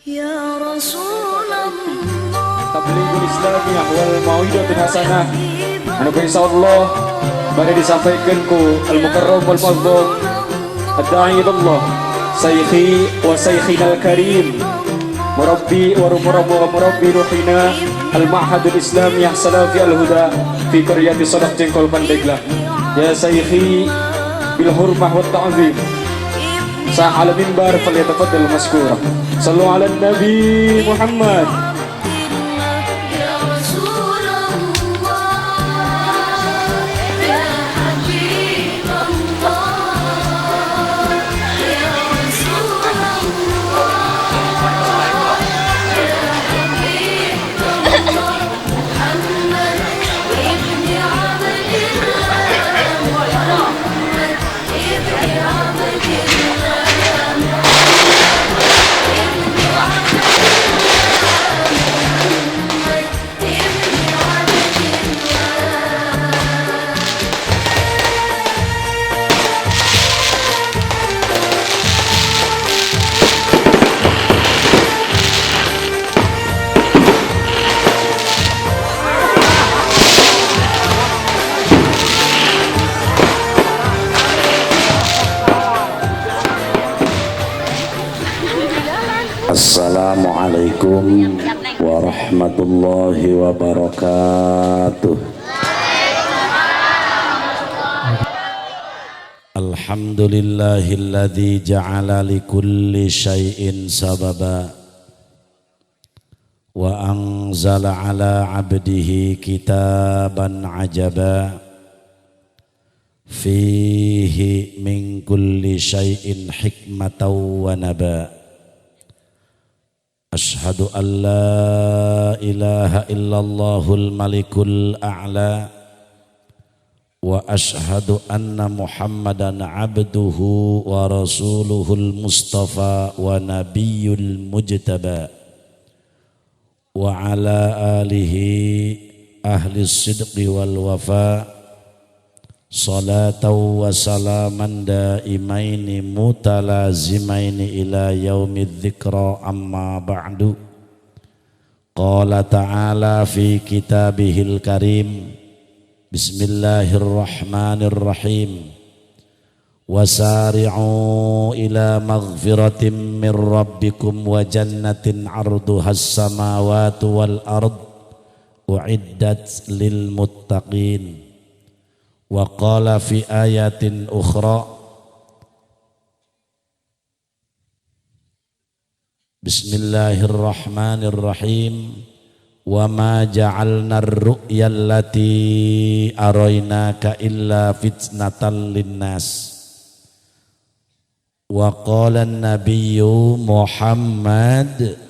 Ya Rasulullah. Tablighul Islamiyah wal Mau'idatul Hasanah anu insyaallah bade disampaikan ku Al Mukarram wal Muazzam Ad-Da'i ilallah Saykhi wa Saykhina Al-Karim Murabbi wa murabbi ruhina Al-Ma'hadul Islamiyah Salafi Al-Huda fi Qaryati Sadaq Jengkol Pandeglang. Ya Saykhi bil hurmah wa ta'zim sa'ala mimbar falyatafaddal maskura. Sallu ala Nabi Muhammad. Ya Rasulullah, Ya Habibullah, Ya Rasulullah, Ya Habibullah, Muhammad ibn Abdillah, Muhammad ibn Abdillah, Muhammad ibn Abdillah. Assalamualaikum warahmatullahi wabarakatuh. Alhamdulillahilladzi ja'ala likulli syai'in sababa wa anzala ala 'abdihi kitaban 'ajaba fihi min kulli syai'in hikmatan wa naba. Ashhadu an la ilaha illallahul malikul a'la wa ashhadu anna Muhammadan abduhu wa rasuluhul mustafa wa nabiyyul mujtaba wa ala alihi ahli sidqi wal wafa salatan wa salaman daimaini mutalazimaini ila yaumidz dzikra. Amma ba'du. Qala ta'ala fi kitabihil karim, bismillahirrahmanirrahim, wasari'u ila maghfiratin min rabbikum wa jannatin 'arduhas samawati wal ard uiddat lil muttaqin. Wa qala fi ayatin ukhra, bismillahirrahmanirrahim, wa ma ja'alna ar-ru'ya allati araynaka illa fitnatan linnas. Wa qala an-nabiyyu Muhammad,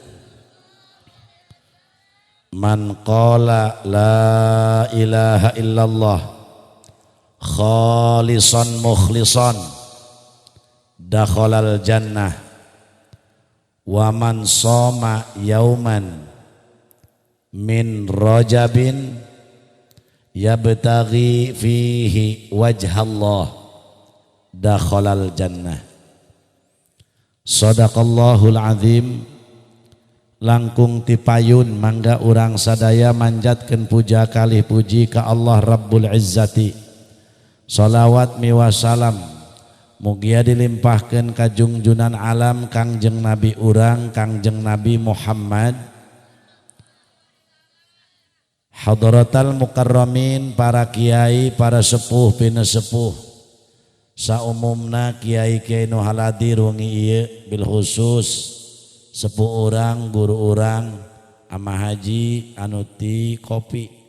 man qala la ilaha illallah khalisan mukhlisan dakhalal jannah, wa man shoma yauman min rajabin yabtaghi fihi wajhallah dakhalal jannah. Sadaqallahul azim. Langkung tipayun mangga urang sadaya manjatkeun puja kalih puji ka Allah Rabbul Izzati. Salawat miwa salam mugia dilimpahkeun ka jungjunan alam Kangjeng Nabi urang Kangjeng Nabi Muhammad. Hadratal mukarramin, para kiai, para sepuh pinesepuh, saumumna kiai-kiai nu haladir wengi ieu, bil khusus sepuh urang, guru urang, ama haji anu ti kopi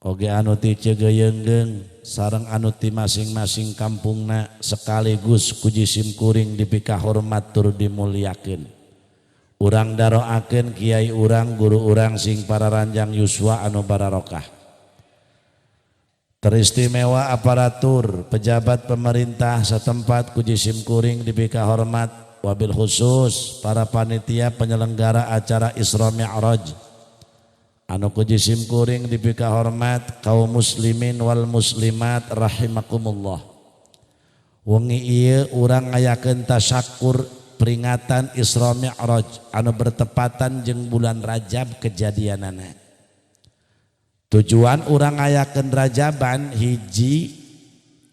oge anu ti Cegeuyeunggeung sareng anu ti masing-masing kampungna, sekaligus ku jisim kuring dipikahormat tur dimuliakeun. Urang daroakeun kiai urang, guru urang sing pararanjang yuswa anu bararokah. Teristimewa aparatur pejabat pemerintah setempat ku jisim kuring dipikahormat, wabil khusus para panitia penyelenggara acara Isra Mi'raj anu ku jisim kuring dipikahormat, kaum muslimin wal muslimat rahimakumullah. Wengi ieu urang ngayakeun tasyakur Peringatan Isra Mi'raj anu bertepatan jeung bulan Rajab kejadianana. Tujuan urang ngayakeun Rajaban hiji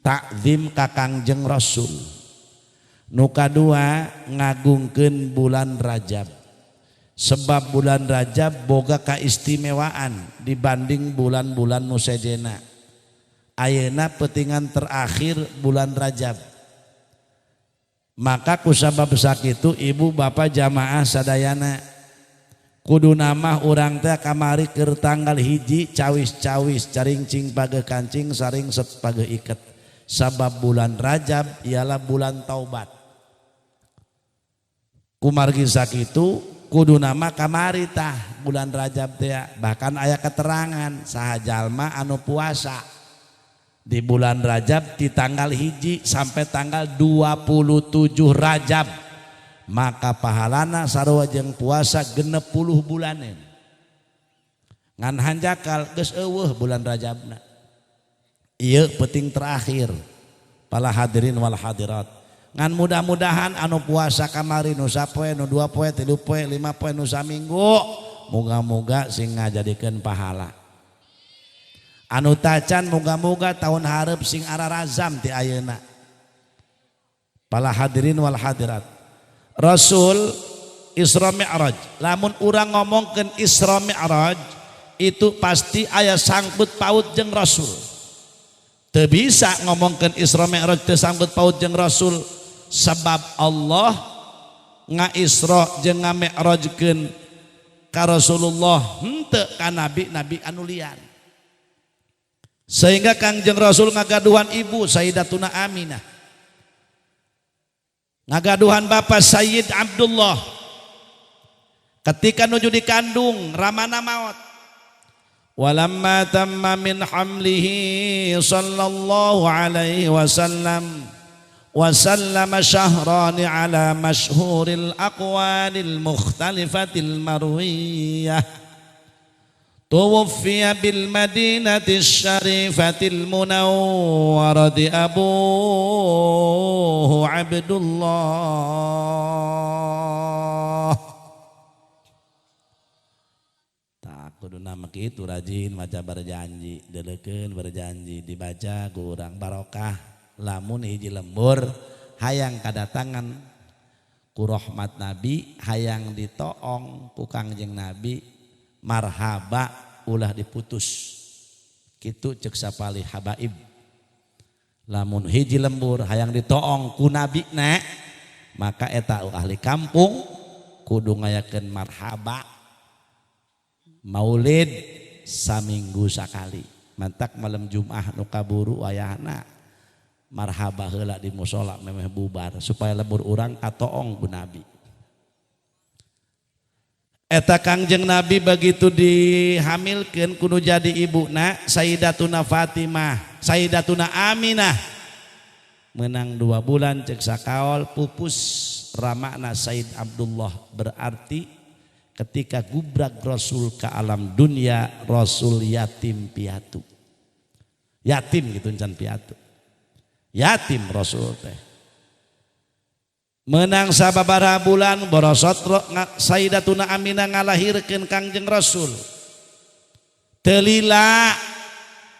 takzim ka Kangjeng Rasul. Nu kadua ngagungkeun bulan Rajab. Sebab bulan Rajab boga kaistimewaan dibanding bulan-bulan nu sejena. Ayeuna peutingan terakhir bulan Rajab. Maka kusabab sakitu ibu bapak jamaah sadayana kudu namah urang teh kamari keur tanggal hiji cawis-cawis caringcing page kancing saring set page iket. Sabab bulan Rajab ialah bulan taubat. Kumargi sakitu kudu nama kamari tah bulan Rajab teh, bahkan aya keterangan saha jalma anu puasa di bulan Rajab di tanggal hiji sampai tanggal 27 Rajab maka pahalana sarua jeung puasa 60 bulanen. Ngan hanjakal geus eueuh bulan Rajabna. Ieu peuting terakhir para hadirin wal hadirat. Ngan mudah-mudahan anu puasa kamari nu sapoe nu 2 poe 3 poe 5 poe nu saminggu moga-moga sing ngajadikeun pahala. Anu tacan moga-moga tahun hareup sing ararazam ti ayeuna. Para hadirin wal hadirat. Rasul Isra Mi'raj. Lamun urang ngomongkeun Isra Mi'raj itu pasti aya sangkut paut jeung Rasul. Teu bisa ngomongkeun Isra Mi'raj teu sangkut paut jeung Rasul sebab Allah nga-Isra jeung nga-Mi'rajkeun ka Rasulullah henteu ka nabi-nabi anu lian. Sehingga Kangjeng Rasul ngagaduhan ibu Sayyidatuna Aminah, ngagaduhan bapak Sayyid Abdullah. Ketika nuju dikandung ramana maut. Walamma tamma min hamlihi sallallahu alaihi wasallam wa sallama syahrani ala masyhuril aqwalil mukhtalifatil marwiyah. Tuwaffiya bil madinati syarifatil munawwarati abuhu Abdullah. Tak kudu nama kitu rajin maca berjanji, deleukeun berjanji dibaca kurang barokah. Lamun hiji lembur hayang kadatangan ku rahmat Nabi, hayang ditoong ku Kangjeng Nabi, marhaba ulah diputus. Kitu ceuk sapali habaib. Lamun hiji lembur hayang ditoong ku nabi na, maka eta ahli kampung kudu ngayakeun marhaba maulid saminggu sakali. Mantak malam Jumat nu kaburu wayahna marhaba heula di musala memeh bubar supaya lembur urang katoong ku nabi. Eta Kangjeng Nabi begitu dihamilkeun kudu jadi ibuna Sayyidatuna Fatimah, Sayyidatuna Aminah. Menang 2 bulan cek sakaol pupus ramakna Sayyid Abdullah. Berarti ketika gubrak Rasul ke alam dunia, Rasul yatim piatu. Yatim gitu encan piatu. Yatim Rasul teh. Menang sababaraha bulan borosot Sayyidatuna Aminah ngalahirkeun Kangjeng Rasul. Telila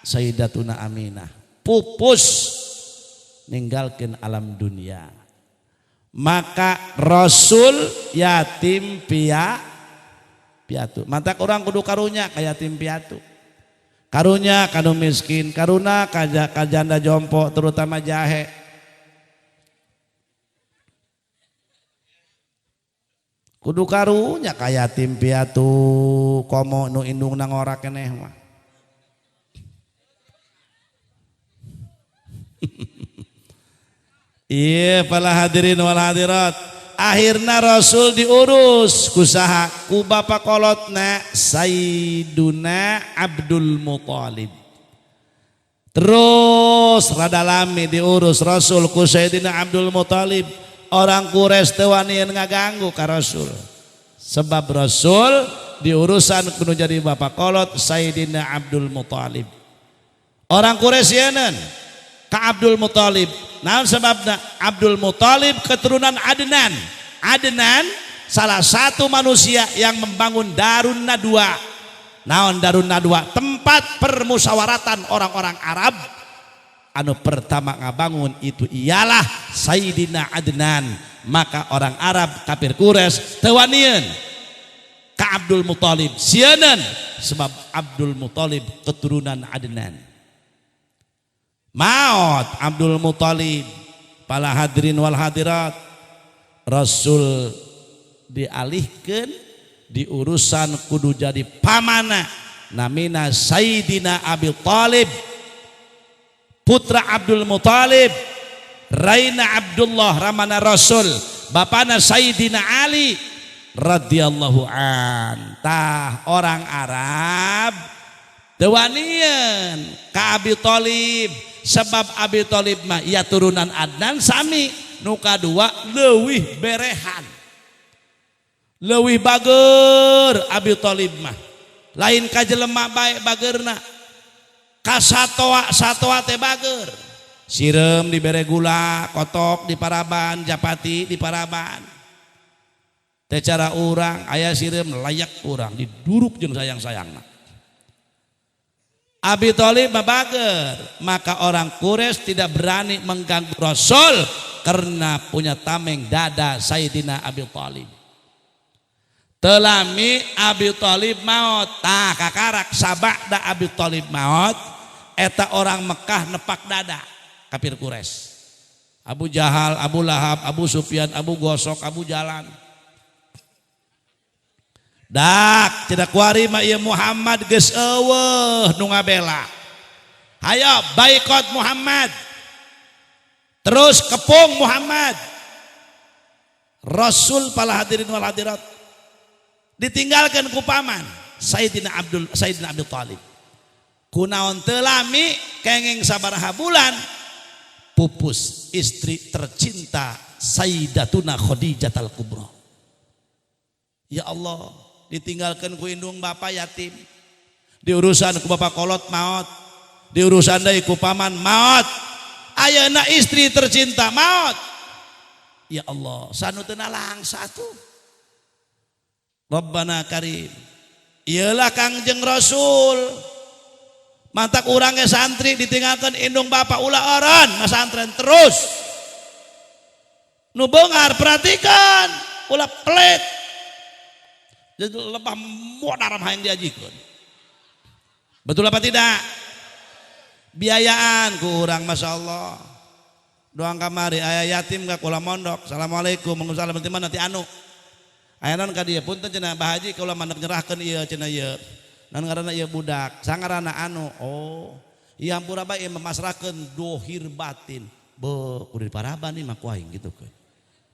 Sayyidatuna Aminah pupus ninggalkeun alam dunia. Maka Rasul yatim piatu. Mantak orang kudu karunya ka yatim piatu. Karunya kanu miskin, karuna ka janda jompo terutama jahe. Kudu karunya ka yatim piatu komo nu indungna ngora keneh mah. Iya para hadirin wal hadirat. Akhirna Rasul diurus ku saha? Ku bapa kolotna Sayyiduna Abdul Muthalib. Terus rada lami diurus Rasul ku Sayyidina Abdul Muthalib. Orang Quraisy teu wanian ngaganggu ka Rasul. Sebab Rasul diurusan kudu jadi bapak kolot Sayyidina Abdul Muthalib. Orang Quraisy yeuneuh ka Abdul Muthalib. Naon sebabna? Abdul Muthalib keturunan Adnan. Adnan salah satu manusia yang membangun Darun Nadwa. Naon Darun Nadwa? Tempat permusyawaratan orang-orang Arab. Anu pertama ngabangun itu ialah Sayyidina Adnan. Maka orang Arab kafir Quraisy teu wanian ka Abdul Muthalib, sieuneun sebab Abdul Muthalib keturunan Adnan. Maot Abdul Muthalib, para hadirin wal hadirat, Rasul dialihkan di urusan kudu jadi pamana, namina Sayyidina Abi Thalib, putra Abdul Muthalib, raina Abdullah, ramana Rasul, bapana Sayyidina Ali radhiyallahu an. Tah orang Arab teu wanian ka Abi Thalib sebab Abi Thalib mah ya turunan Adnan sami, nu kadua leuwih berehan, leuwih bager Abi Thalib mah. Lain ka jelema bae bagerna, ka satoa satoa teh bager. Sireum dibere gula kotok di paraban, japati di paraban. Teh cara urang aya sireum layak urang diduruk jeung sayang-sayangna. Abi Thalib mah bager, maka orang Quraisy tidak berani mengganggu Rasul karena punya tameng dada Sayyidina Abi Thalib. Teu lami Abi Thalib maot, tah kakarak sabada Abi Thalib maot, eta orang Mekah nepak dada kafir Quraisy. Abu Jahal, Abu Lahab, Abu Sufyan, Abu Gosok, Abu Jalan. Dak tidak kuari mah ieu Muhammad geus eueuh nu ngabela. Hayo boikot Muhammad. Terus kepung Muhammad. Rasul, para hadirin wal hadirat, ditinggalkan ku paman Sayyidina Abi Thalib. Kunaon teu lami kenging sabaraha bulan pupus istri tercinta Sayyidatuna Khadijah al-Kubra. Ya Allah, ditinggalkan ku indung bapak yatim. Diurusan ku bapak kolot maot. Diurusan deui ku paman maot. Ayeuna istri tercinta maot. Ya Allah, sanu teu nalangsa tuh. Rabbana Karim. Iyalah Kangjeng Rasul. Mantak urangnya santri ditinggalkan indung bapak ulah oron masantren terus. Nu beunghar perhatikan, ulah pelit. Jadi lebah modar hayang diajikeun. Betul apa tidak? Biayaan kurang, Masya Allah. Doang kamari aya yatim ka kula mondok. Assalamualaikum, waalaikumsalam, ti mana, ti anu. Aya naon ka dieu? Punten cenah, Bah Haji, kula mandek nyerahkeun ieu cenah ieu. Naon ngaranna ieu budak? Sangaranna anu. Oh, ieu hampura bae memasrahkeun dohir batin. Be, kudu diparaban nih mah ku aing gitu kan.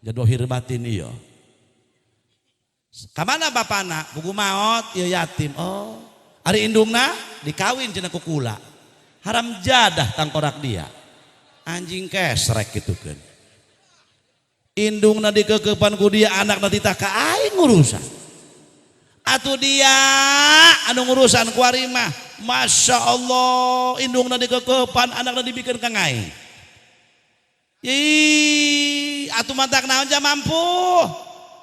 Jadi dohir batin ieu. Kamana bapana? Buku maot ieu yatim. Oh, ari indungna dikawin cenah ku kula. Haram jadah tangkorak dia. Anjing kesrek gitu kan. Indungna dikekepan ku dia, anakna titah ka aing ngurusan. Atuh dia anu ngurusan kuari mah. Masya Allah, indungna dikekepan, anakna dibikeun ka aing. Ih, atuh mantak naon ja mampu.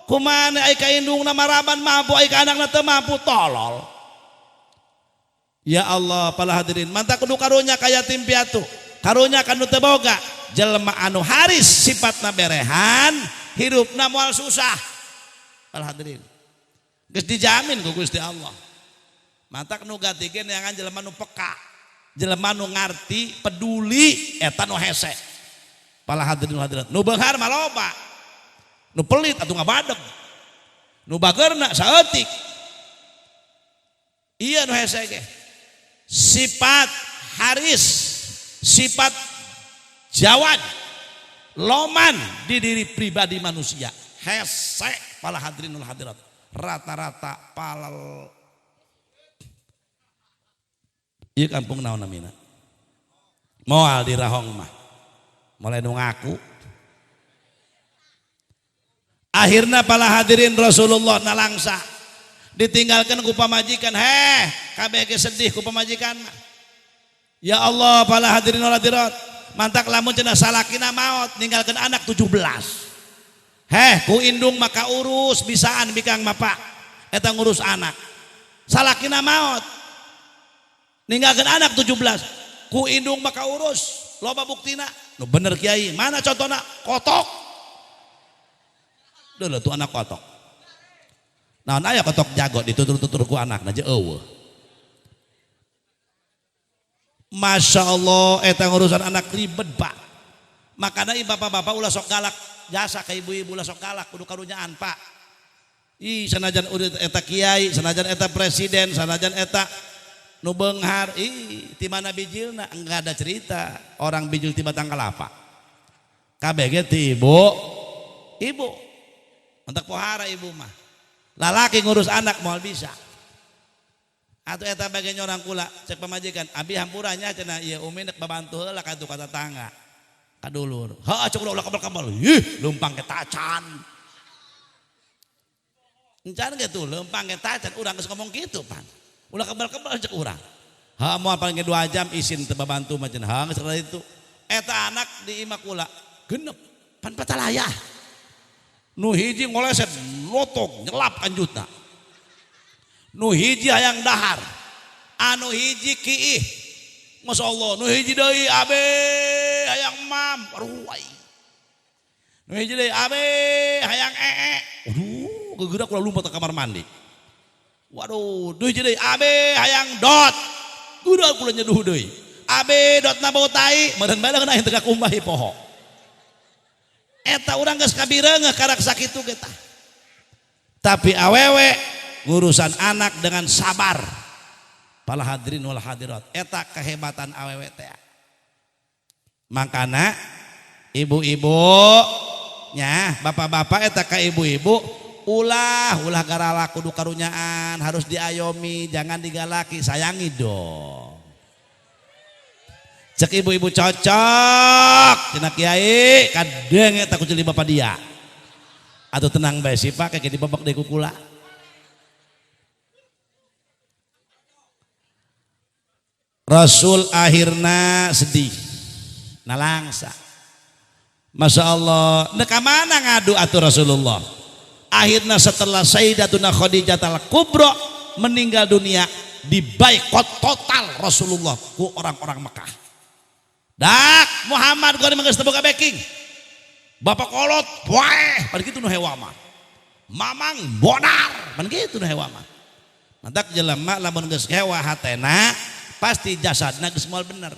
Kumaha ai ka indungna maraban mampu, ai ka anakna teu mampu, tolol. Ya Allah, para hadirin, mantak kudu karunya ka yatim piatu. Karunya ka nu teu boga. Jelema anu haris sifatna berehan, hirupna moal susah. Para hadirin. Geus dijamin ku Gusti Allah. Mantak nu gatikeun neangan jelema nu peka, jelema nu ngarti, peduli, eta nu hese. Para hadirin hadirat, nu beunghar mah loba. Nu pelit atuh ngabadeg. Nu bagerna saeutik. Iya nu hese ge. Sifat haris, sifat jawad, loman di diri pribadi manusia. Hese para hadirin hadirat. Rata-rata palal ieu kampung naon namina? Moal di rahong mah. Mulai nu ngaku. Akhirnya para hadirin, Rasulullah nalangsa ditinggalkan ku pamajikan, heh kabeh ge sedih ku pamajikan. Ya Allah, para hadirin wal hadirat, mantak lamun cenah salakina maot ninggalkeun anak 17. Heh, ku indung maka urus bisaan bikang mah, Pak. Eta ngurus anak. Salakina maot. Ninggalkeun anak 17. Ku indung maka urus. Loba buktina. Nu bener kiai, mana contohna? Kotok. Dulu tuh anak kotok. Nah, aya kotok jago ditutur-tutur ku anak na eueuh. Masya Allah, eta ngurusan anak ribet, Pak. Makanya bapak-bapak ulah sok galak jasa ke ibu-ibu, ulah sok galak, kudu karunyaan, Pak. Ih, sanajan udah eta kiai, sanajan eta presiden, sanajan eta nu beunghar, ih, ti mana bijilna? Enggak ada cerita. Orang bijil ti batang kelapa. KBG ti ibu. Ibu. Untuk pohara ibu mah. Lalaki ngurus anak moal bisa. Atau eta bagian orang kula cek pamajikan, abi hampuranya cenah, ieu umi nek babantu heula ka ka tetangga. Ka dulur. Heuh, cek ulah kebal-kebal. Ih, leumpang ke tacan. Encan gitu, leumpang ke tacan, urang geus ngomong kitu pan. Ulah kebal-kebal cek urang. Ha, moal paling 2 jam isin teu babantu mah cenah. Ha, geus itu. Eta anak di imah kula genep pan patalayah. Nu hiji ngoleset lotok nyelap kanjutna. Nu hiji hayang dahar, anu hiji kiih, Masya Allah. Nu hiji deui abe hayang mam, aduh ai. Nu hiji deui abe hayang ee, aduh gegerak ulah lompat ke kamar mandi. Waduh, nu hiji deui abe hayang dot, geura kula nyeduh deui. Abe dot na bau tai, meureun bae aing teu kakumbahi poho. Eta urang geus kabireungeuh karak sakitu ge tah. Tapi awewe ngurusan anak dengan sabar. Para hadirin wal hadirat, eta kehebatan awewe teh. Makana ibu-ibu nya, bapak-bapak eta ka ibu-ibu, ulah ulah garalak, kudu karunyaan, harus diayomi, jangan digalaki, sayangi dong. Cek ibu-ibu cocok cenah kiai, kadeng eta ku ceuli bapak dia. Atau tenang bae sih Pak, kayak dibabak deui ku kula. Rasul akhirna sedih nalangsa. Masya Allah, nek mana ngadu atuh Rasulullah. Akhirnya setelah Sayyidatuna Khadijah al-Kubra meninggal dunia, dibaikot total Rasulullah ku orang-orang Mekah. Dak Muhammad gua geus teu boga backing. Bapak kolot poe, pan kitu nu hewa mah. Mamang bodar, pan kitu nu hewa mah. Mantak jelema lamun geus hewa hatena pasti jasadna geus moal bener.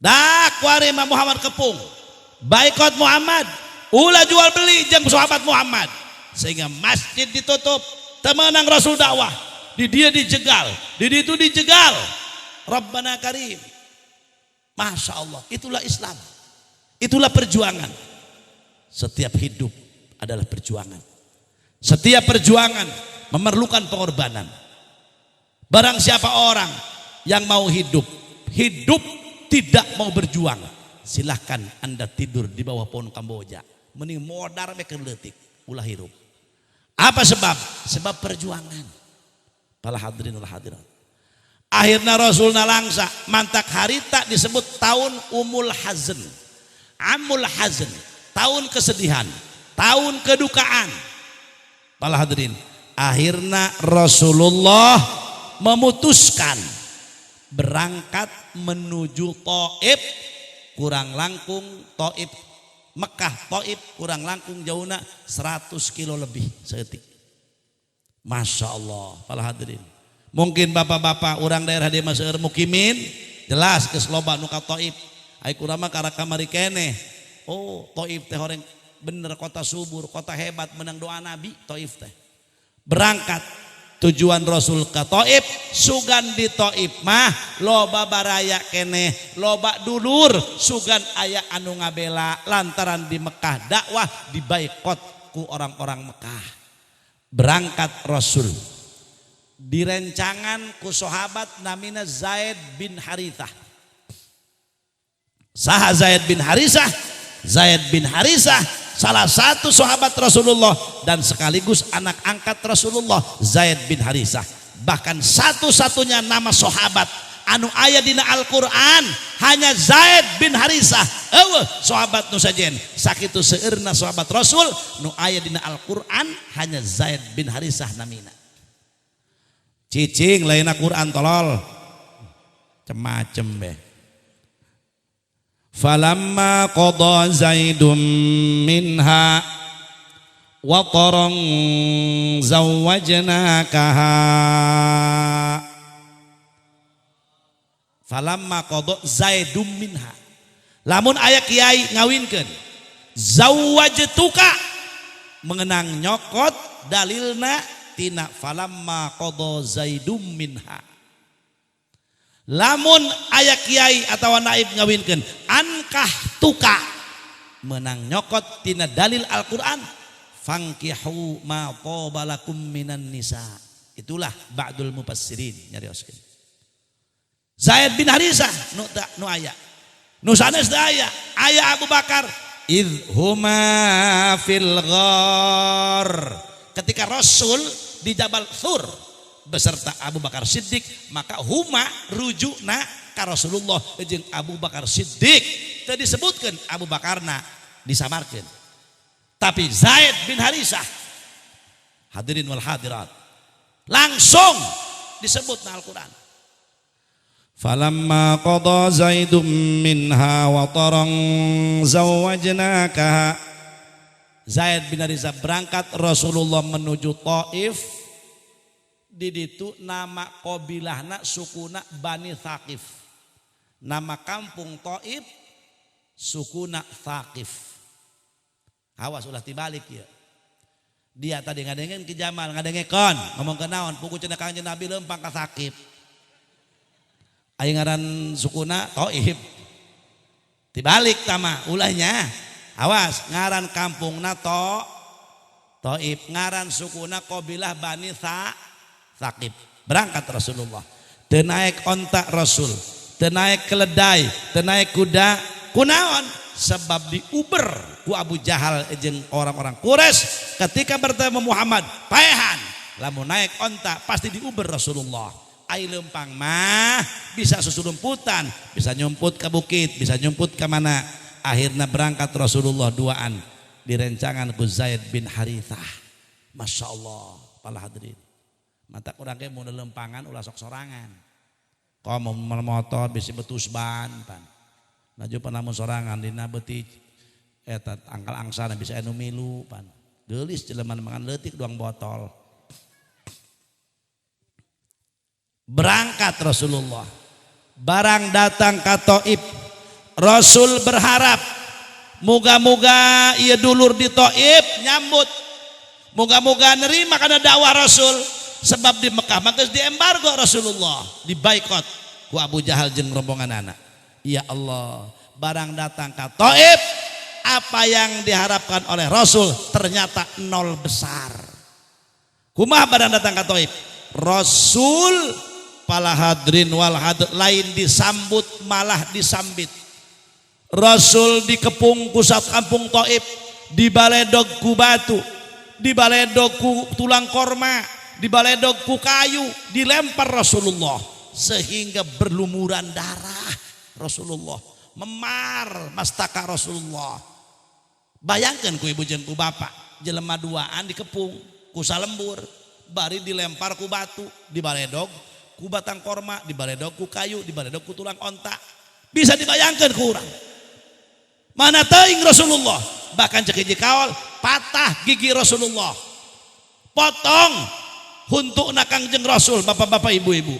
Dak kuari mah Muhammad kepung. Baikot Muhammad, ulah jual beli jeung sahabat Muhammad. Sehingga masjid ditutup, temenang Rasul dakwah. Di dia dijegal, di ditu dijegal. Rabbana Karim. Masya Allah, itulah Islam. Itulah perjuangan. Setiap hidup adalah perjuangan. Setiap perjuangan memerlukan pengorbanan. Barang siapa orang yang mau hidup, hidup tidak mau berjuang, silahkan Anda tidur di bawah pohon Kamboja. Mending modar make leutik, ulah hirup. Apa sebab? Sebab perjuangan. Para hadirin wal hadirat. Akhirnya Rasul nalangsa, mantak harita disebut tahun Umul Hazn. Amul Hazn, tahun kesedihan, tahun kedukaan. Para hadirin, akhirnya Rasulullah memutuskan berangkat menuju Taif, kurang langkung Taif Mekah Taif kurang langkung jauhna 100 kilo lebih seetik. Masya Allah, para hadirin. Mungkin bapak-bapak orang daerah di Mesir mukimin jelas ke loba nu ka Taif. Ai kurang mah karak kamari keneh. Oh, Taif teh horeng bener kota subur, kota hebat, menang doa Nabi Taif teh. Berangkat tujuan Rasul ke Taif, sugan di Taif mah loba baraya keneh, loba dulur, sugan aya anu ngabela lantaran di Mekah dakwah dibaikot ku orang-orang Mekah. Berangkat Rasul direncangan ku sahabat namina Zaid bin Harithah. Saha Zaid bin Harithah? Zaid bin Harithah salah satu sahabat Rasulullah dan sekaligus anak angkat Rasulullah, Zaid bin Harithah. Bahkan satu-satunya nama sahabat Anu aya dina Al-Qur'an hanya Zaid bin Harisah. Eueuh sahabat nu sajen. Sakitu seueurna sahabat Rasul nu aya dina Al-Qur'an hanya Zaid bin Harisah namina. Cicing lainna Quran tolol. Cemacem be. Falamma qada Zaidum minha wataran zawwajnakaha. Falamma qada Zaidum minha. Lamun aya kiai ngawinkeun zawwajtuka mengenang nyokot dalilna tina falamma qada Zaidum minha. Lamun aya kiai atawa naib ngawinkeun ankah tuka menang nyokot tina dalil Al-Qur'an fankihu ma taba lakum minan nisa. Itulah ba'dul mufassirin nyarioskeun. Zaid bin Harisah nu nu aya. Nu sanes teu aya. Aya Abu Bakar id huma fil ghar. Ketika Rasul di Jabal Thur beserta Abu Bakar Siddiq, maka huma rujukna ka Rasulullah jeung Abu Bakar Siddiq. Teu disebutkeun Abu Bakarna disamarkeun. Tapi Zaid bin Harisah, hadirin wal hadirat, langsung disebut na Al-Quran. Falamma qada Zaidum minha wataran zawwajnakaha. Zaid bin Harisah berangkat Rasulullah menuju Taif. Di ditu nama qabilahna sukuna Bani Thaqif. Nama kampung Taif sukuna Thaqif. Awas ulah tibalik ya. Dia tadi ngadengen ki Jamal, ngadengekon, ngomong ke naon, puku cenah Kangjeng Nabi lempang ka Thaqif. Aya ngaran sukuna Taif. Tibalik tama ulahnya. Awas ngaran kampungna Taif, ngaran sukuna qabilah Bani Thaqif. Berangkat Rasulullah. Teu naek onta Rasul, teu naek keledai, teu naek kuda, kunaon? Sebab diuber ku Abu Jahal jeung orang-orang Quraisy ketika bertemu Muhammad, paehan. Lamun naek onta pasti diuber Rasulullah. Ai lempang mah bisa susulumputan, bisa nyumput ke bukit, bisa nyumput ke mana. Akhirnya berangkat Rasulullah duaan direncangan ku Zaid bin Harithah. Masya Allah, para hadirin. Mata kurang ke mau lempangan ulah sok sorangan. Kau mau motor bisa betus ban pan. Laju panamun sorangan dina beuti eta angkal angsana bisa anu milu pan. Geulis jelema mangan leutik duang botol. Berangkat Rasulullah. Barang datang ka Taif, Rasul berharap moga-moga ieu dulur di Taif nyambut. Moga-moga nerima kana dakwah Rasul. Sebab di Mekah mah geus diembargo Rasulullah, dibaikot ku Abu Jahal jeung rombongan anak. Ya Allah, barang datang ke Taif, apa yang diharapkan oleh Rasul ternyata nol besar. Kumaha barang datang ke Taif? Rasul pala hadrin wal hadir lain disambut malah disambit. Rasul dikepung pusat kampung Taif, dibaledog ku batu, dibaledog ku tulang korma, dibaledog ku kayu, dilempar Rasulullah sehingga berlumuran darah. Rasulullah memar mastaka Rasulullah. Bayangkan ku ibu jeung ku bapak, jelema duaan dikepung ku salembur, bari dilempar ku batu, dibaledog ku batang korma, dibaledog ku kayu, dibaledog ku tulang onta. Bisa dibayangkan ku urang. Mana teuing Rasulullah, bahkan cek hiji kaol patah gigi Rasulullah. Potong huntukna Kangjeng Rasul, bapak-bapak ibu-ibu.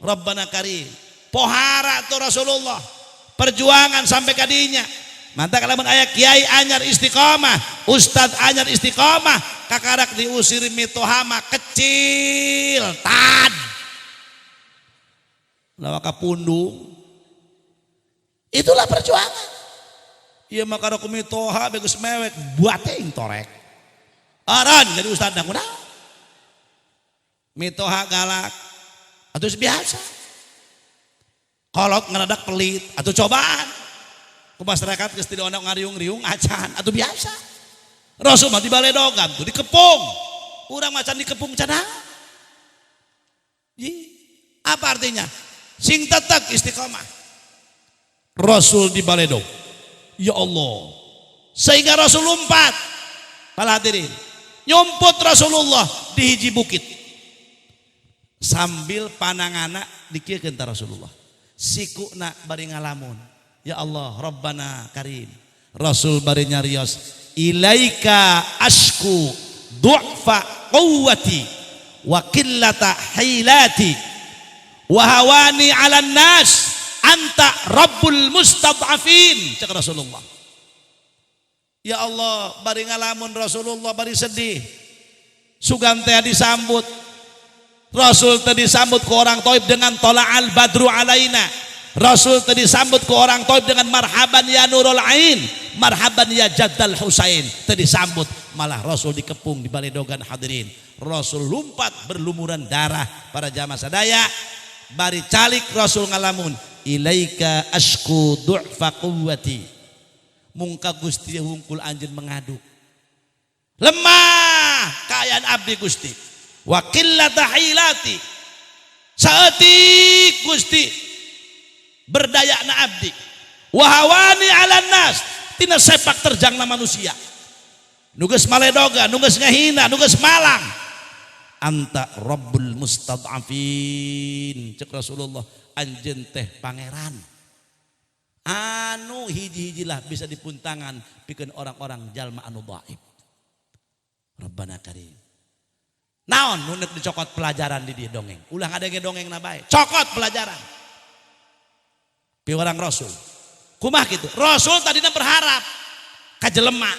Rabbana karim. Pohara tuh Rasulullah. Perjuangan sampai kadinya. Mantap lamun aya kiai anyar istiqomah, ustad anyar istiqomah, kakarak diusir mitohama kecil tad. Lawaka pundung. Itulah perjuangan. Ieu mah kada ku mitoha bagus mewek buating torek. Aran jadi ustad na kunaon? Mitoha galak atau biasa. Kolot ngeradak pelit atau cobaan. Ku masyarakat geus tidak ono ngariung-riung acan atau biasa. Rasul mah dibaledogan tuh dikepung. Urang macan dikepung cenah. Apa artinya? Sing tetap istiqomah. Rasul di baledog. Ya Allah. Sehingga Rasul lompat. Para hadirin. Nyumput Rasulullah di hiji bukit. Sambil panangana dikieukeun ta Rasulullah. Sikuna bari ngalamun. Ya Allah, Rabbana Karim. Rasul bari nyarios, ilaika ashku du'fa quwwati wa qillata hilati wa hawani 'alan nas anta rabbul mustad'afin, cek Rasulullah. Ya Allah, bari ngalamun Rasulullah bari sedih. Sugan teh disambut. Rasul teh disambut ke orang Taif dengan tola'al badru alaina. Rasul teh disambut ke orang Taif dengan marhaban ya nurul ain, marhaban ya jaddal Husain. Teh disambut, malah Rasul dikepung di baledogan hadirin. Rasul lompat berlumuran darah para jamaah sadaya. Bari calik Rasul ngalamun, ilaika ashku du'fa quwwati. Mung ka Gusti wungkul anjeun mengadu. Lemah kaayaan abdi Gusti. Wa qillata hilati. Saeutik Gusti berdaya na abdi. Wa hawani 'alan nas, tina sepak terjangna manusia. Nu geus maledoga, nu geus ngahina, nu geus malang. Anta rabbul mustad'afin, cek Rasulullah, anjeun teh pangeran anu hiji-hijilah bisa dipuntangan pikeun orang-orang jalma anu dhaif. Rabbana Karim. Naon nu neuk dicokot pelajaran di dieu dongeng? Ulah ngadenge dongeng na bae. Cokot pelajaran. Piwarang Rasul. Kumaha kitu? Rasul tadina berharap ka jelema.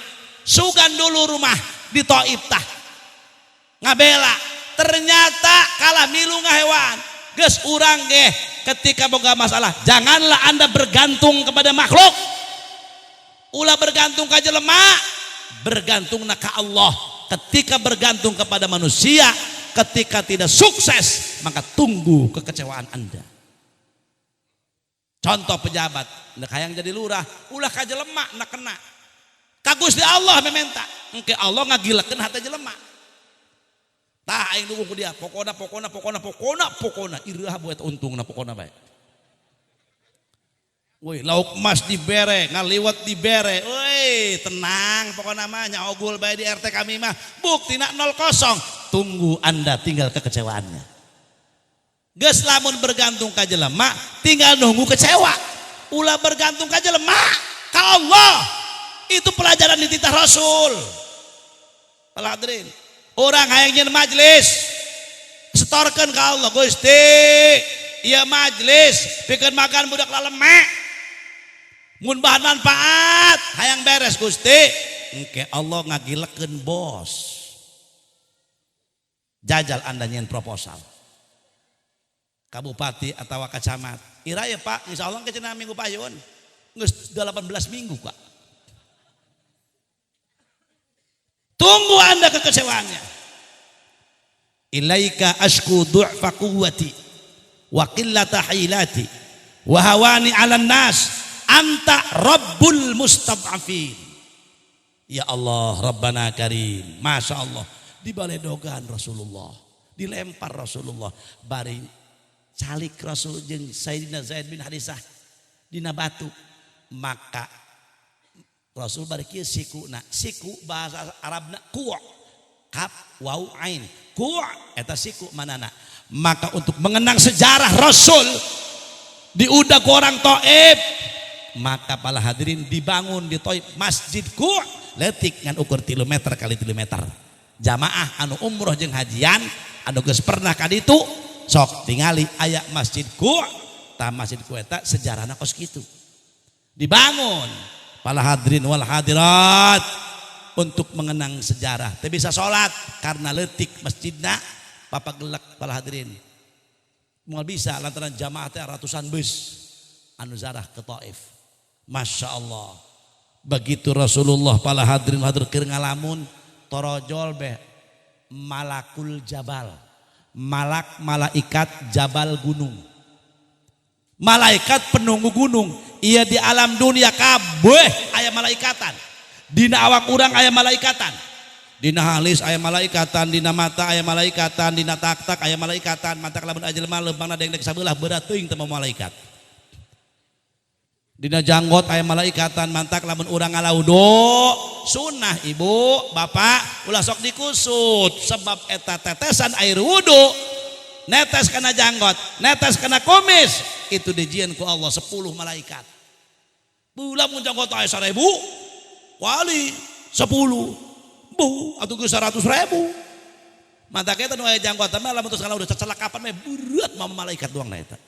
Sugan dulu rumah di Taif tah. Ngabela. Ternyata kalah milu ngahewan. Geus urang ge ketika boga masalah, janganlah Anda bergantung kepada makhluk. Ulah bergantung ka jelema, bergantungna ka Allah. Ketika bergantung kepada manusia, ketika tidak sukses, maka tunggu kekecewaan Anda. Contoh pejabat, nek hayang jadi lurah, ulah ka jelema nak kena. Ka Gusti Allah meminta, engke Allah ngagilekeun hate jelema. Tah aing dukung ku dia, pokona pokona pokona pokona pokona iraha buat untungna pokona bae. Woi, lauk emas dibere, ngaliwat dibere. Woi, tenang pokona mah nya ogul bae di RT kami mah. Buktina 0-0. Tunggu Anda tinggal kekecewaannya. Geus lamun bergantung ka jelema, tinggal nunggu kecewa. Ulah bergantung ka jelema, ka Allah. Itu pelajaran di titah Rasul. Para hadirin, orang hayang nyeun majelis, setorkeun ka Allah, Gusti. Ieu majelis pikeun makan budak laleme. Mun bahan manfaat hayang beres Gusti, engke Allah ngagilekeun bos. Jajal Anda nyeun proposal. Ka bupati atau ka camat. Ira ya Pak, insya Allah ke cenah minggu payun. Geus 18 minggu Pak. Tunggu Anda kekecewaannya. Ilaika ashku du'fa quwwati wa qillata hilati wa hawani 'alan nas anta rabbul mustad'afin. Ya Allah, Rabbana Karim. Masya Allah. Di baledogan Rasulullah, dilempar Rasulullah, bari calik Rasul jeung Sayyidina Zaid bin Harisah dina batu. Maka Rasul bari kieu sikuna, siku bahasa Arabna ku' kaf waw ain, ku' eta siku manana. Maka untuk mengenang sejarah Rasul diudag ku orang Taif, maka para hadirin dibangun di Taif Masjid Ku' letik ngan ukur 3 meter kali 3 meter. Jamaah anu umroh jeung hajian anu geus pernah ka ditu sok tingali aya Masjid Ku'. Tah Masjid Ku' eta sejarahna kos kitu. Dibangun para hadirin wal hadirat untuk mengenang sejarah. Teu bisa salat karena leutik masjidna papagelek para hadirin. Moal bisa lantaran jamaah teh ratusan bus anu zarah ke Taif. Masya Allah. Begitu Rasulullah para hadirin hadir keur ngalamun torojol beh malakul jabal. Malak malaikat jabal gunung. Malaikat penunggu gunung. Iya di alam dunia kabeh aya malaikatan. Dina awak urang aya malaikatan. Dina halis aya malaikatan, dina mata aya malaikatan, dina tak-tak aya malaikatan, matak lamun aya jelema leumpangna dengdek sabelah berat teuing teu malaikat. Dina janggot aya malaikatan, mantak lamun urang ngalaudo sunnah ibu, bapak ulah sok dikusut sebab eta tetesan air wudu netes kana janggot, netes kana kumis, itu dijieun ku Allah 10 malaikat. Ulah mun janggot aya 1000 wali 10 bu atau ke 100.000. Mata kita nu aya janggot mah lamun terus udah cecelakapan mah berat mah malaikat doang na eta.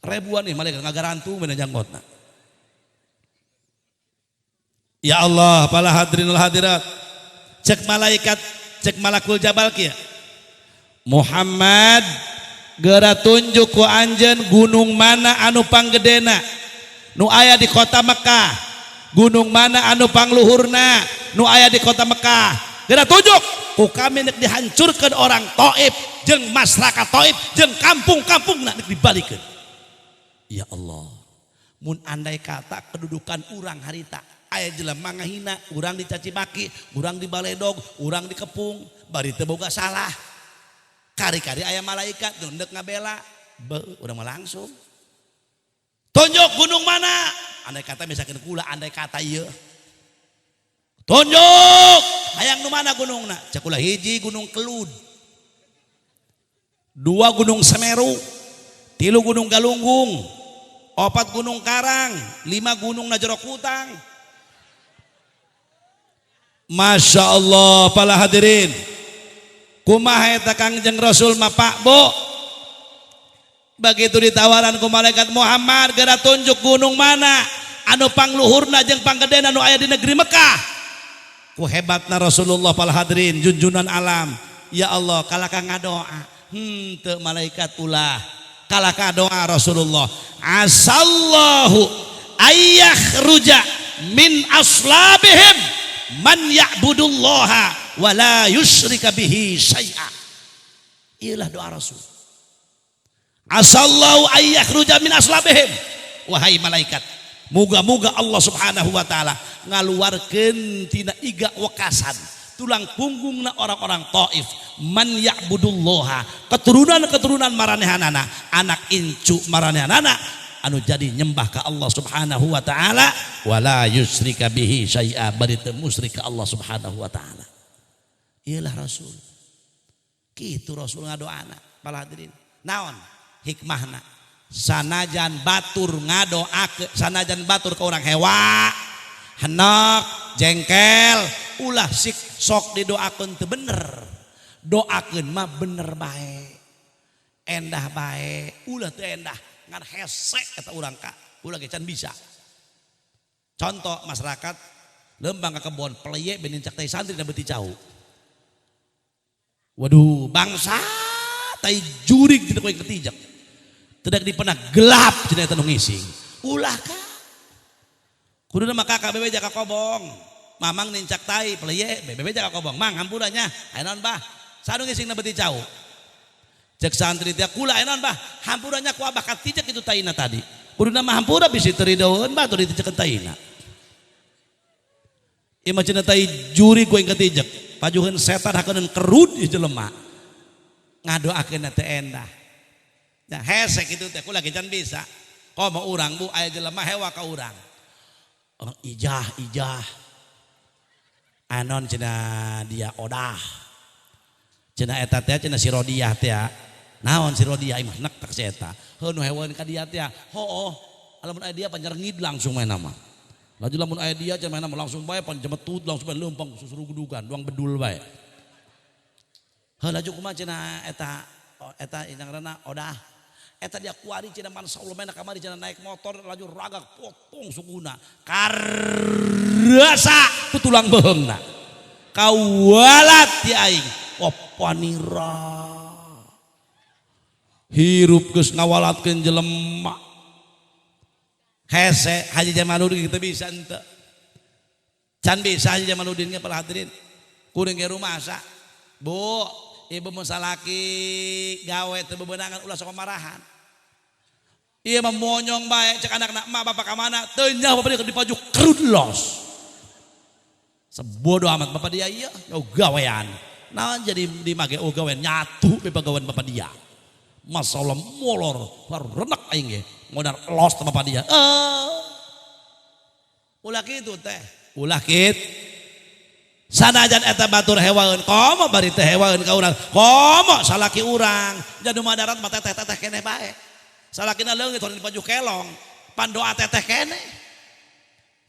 Ribuan nih malaikat ngagarantu mena janggotna. Ya Allah, para hadirin wal hadirat. Cek malaikat, cek malakul jabal kieu. Muhammad geura tunjuk ku anjeun gunung mana anu panggedena nu aya di kota Mekah. Gunung mana anu pangluhurna nu aya di kota Mekah. Geura tunjuk ku kami nek dihancurkan orang Taif jeung masyarakat Taif jeung kampung-kampungna nek dibalikeun. Ya Allah, mun andai kata kedudukan urang harita aya jelema ngahina, urang dicaci maki, urang dibaledog, urang dikepung, bari teu boga salah. Kari-kari aya malaikat nu endek ngabela, beuh urang mah langsung. Tunjuk gunung mana? Andai kata misalkan kula, andai kata ieu. Tunjuk hayang nu mana gunungna? Cek kula hiji Gunung Kelud. 2 Gunung Semeru, 3 Gunung Galunggung, 4 Gunung Karang, 5 Gunung Najorokutang. Masya Allah para hadirin. Kumaha eta Kangjeng Rasul mah Pak Bu? Begitu ditawaran ku malaikat Muhammad, geura tunjuk gunung mana anu pangluhurna jeung panggedena anu aya di negeri Mekah. Ku hebatna Rasulullah para hadirin, junjunan alam. Ya Allah, kalaka ngadoa. Henteu malaikat ulah. Kalaka doa Rasulullah. Asallahu ayyakhruja min aslabihim man ya'budullaha wa la yusyrika bihi syai'a. Iyalah doa Rasul. Asallahu ayyakhruja min aslabihim. Wahai malaikat, moga-moga Allah Subhanahu wa taala ngaluarkeun tina iga wekasan tulang punggungna orang-orang Taif man ya'budullaha, keturunan-keturunan maranehanana, anak incu maranehanana anu jadi nyembah ka Allah Subhanahu wa taala wala yusyrika bihi syai'a, bari teu musyrik ka Allah Subhanahu wa taala. Iyalah Rasul. Kitu Rasul ngadoana para hadirin. Naon hikmahna? Sanajan batur ngadoakeun, sanajan batur ka urang hewa, henok, jengkel, ulah sik sok didoakeun teu bener. Doakeun mah bener bae. Endah bae, ulah teu endah ngan hese eta urang ka, ulah ge can bisa. Contoh masyarakat lembang ka kebon peleye ben nincak tai santri da beuti cau. Waduh, bangsa tai jurig dina koe ketijak. Tidak dipenah gelap cenah eta nu ngising. Ulah ka. Kuduna mah kakak bebeja ka kobong. Mamang nincak tai peleye bebeja ka kobong. Mang hampura nya, aya naon bah? Sanu ngising na beuti cau. Cek santri teh kula aya naon bah? Hampura nya ku abah katijak itu taina tadi. Kuduna mah hampura bisi teu ridoeun bah teu ditijekeun taina. Ieu mah cenah tai jurig ku katijak. Pajuheun setan hakeun kerud ieu jelema. Ngadoakeun teh endah. Ya hese kitu teh kula ge can bisa. Komo urang bu aya jelema hewa ka urang. Oh, ijah ijah. Anon cenah dia odah. Cenah eta teh cenah si Rodiah teh. Naon si Rodiah imah nek tak si eta. Heuh nu hewan ka dia teh. Hooh, lamun aya dia panjerngid langsung main nama. Laju lamun aya dia cenah main nama langsung bae panjemetut langsung bae leumpang susurugudugan doang bedul bae. Heuh laju kumaha cenah eta eta ngaranna odah. Eta dia kuari cenah mansa Allah main kamari cenah naik motor laju ragak potong sukuna. Karasa ku tulang beheungna. Kawalat ti aing. Opanira. Hirup geus ngawalatkeun jelema. Hese Haji Jamaluddin kita bisa henteu. Can bisa Haji Jamaluddin ge para hadirin. Kuring ge rumasa. Bu, ibu mun salaki gawe teu bebenangan ulah sok marahan. Ieu mah monyong bae cek anakna emak bapak ka mana teu nyaho bapak dipaju kerud los. Sebodoh amat bapak dia iya, oh gawean. Nah jadi dimake oh gawean nyatu be pagawean bapak dia. Masalah molor, baru renak aing ge. Ngodar los bapak dia. Eh. Ulah kitu teh. Ulah kitu. Sanajan eta batur hewaeun komo bari teh hewaeun ka urang. Komo salaki urang. Jadu madarat mah teteh-teteh keneh bae. Salakina leungit hoream dipaju kelong. Pandoa teteh keneh.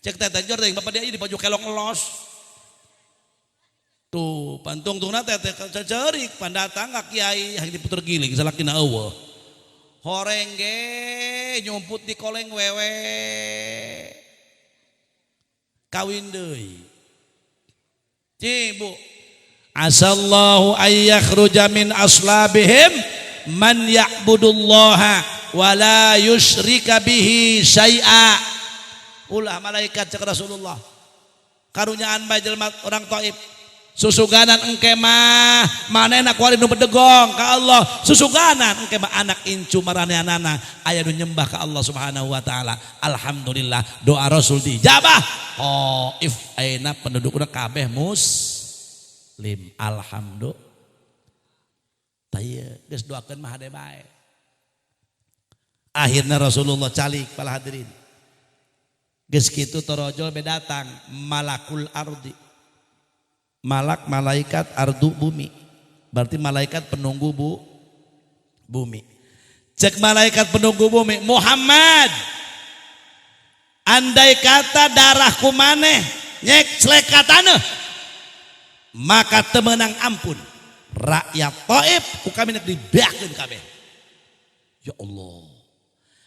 Cek teteh jor teh bapak dia dipaju kelong los. Tuh, pantungtungna teh cecerik pandatang ka kiai hayang diputer giling salakina eueuh. Horeng ge nyumput di koleng wewe. Kawin deui. Ci Bu. Asallahu ay yakhruja min aslabihim man ya'budullaha wa la yusyrika bihi syai'a. Ulah malaikat cek Rasulullah. Karunyaan bae jelema orang Taif. Susuganan engke mah manehna kuari nu bedegong ka Allah. Susuganan engke mah anak incu maranehanana aya nu nyembah ka Allah Subhanahu wa taala. Alhamdulillah doa Rasul dijabah. Taif ayeuna pendudukna kabeh muslim. Alhamdulillah. Tah geus doakeun mah hade bae. Akhirnya Rasulullah calik para hadirin. Geus kitu torojol be datang malakul ardi. Malak malaikat ardu bumi. Berarti malaikat penunggu bumi. Cek malaikat penunggu bumi, Muhammad. Andai kata darahku maneh nyekslek ka taneuh, maka temenang ampun. Rakyat Taif ku kami nek dibeakeun kabeh. Ya Allah.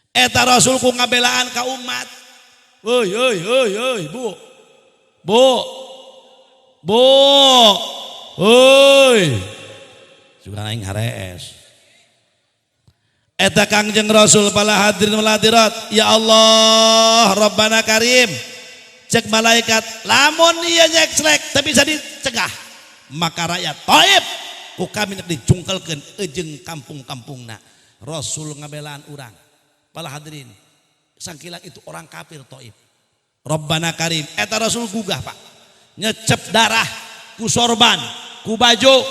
Eta Rasulku ngabelaan ka umat. Oi oi oi oi, Bu. Bu. Bu. Oi. Sugan aing harees. Eta Kangjeng Rasul pala hadirin wal hadirat, ya Allah, Rabbana Karim. Cek malaikat, lamun ieu nyekslek teu bisa dicegah, maka rakyat Taif ku kami nek dijungkelkeun eujeung kampung-kampungna. Rasul ngabelaan urang. Pala hadirin, sangkilang itu orang kafir Taif. Rabbana Karim, eta Rasul gugah, Pak. Nyecep darah ku sorban, ku baju,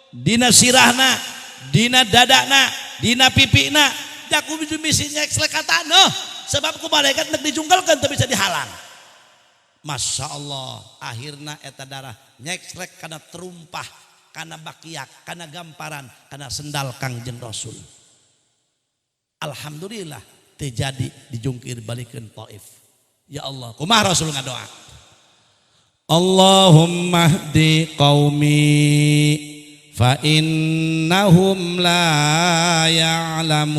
dina sirahna, dina dadana, dina pipina, jaku misi nyekslek ka taneuh, sebab ku malaikat nek dijungkelkeun teu bisa dihalang. Masya Allah, akhirna eta darah nyekslek kana terumpah, kana bakiak, kana gamparan, kana sendal Kangjeng Rasul. Alhamdulillah terjadi dijungkir balikeun Taif. Ya Allah, kumaha Rasul ngadoa? Allahumma hdi qaumi fa innahum la ya'lamun.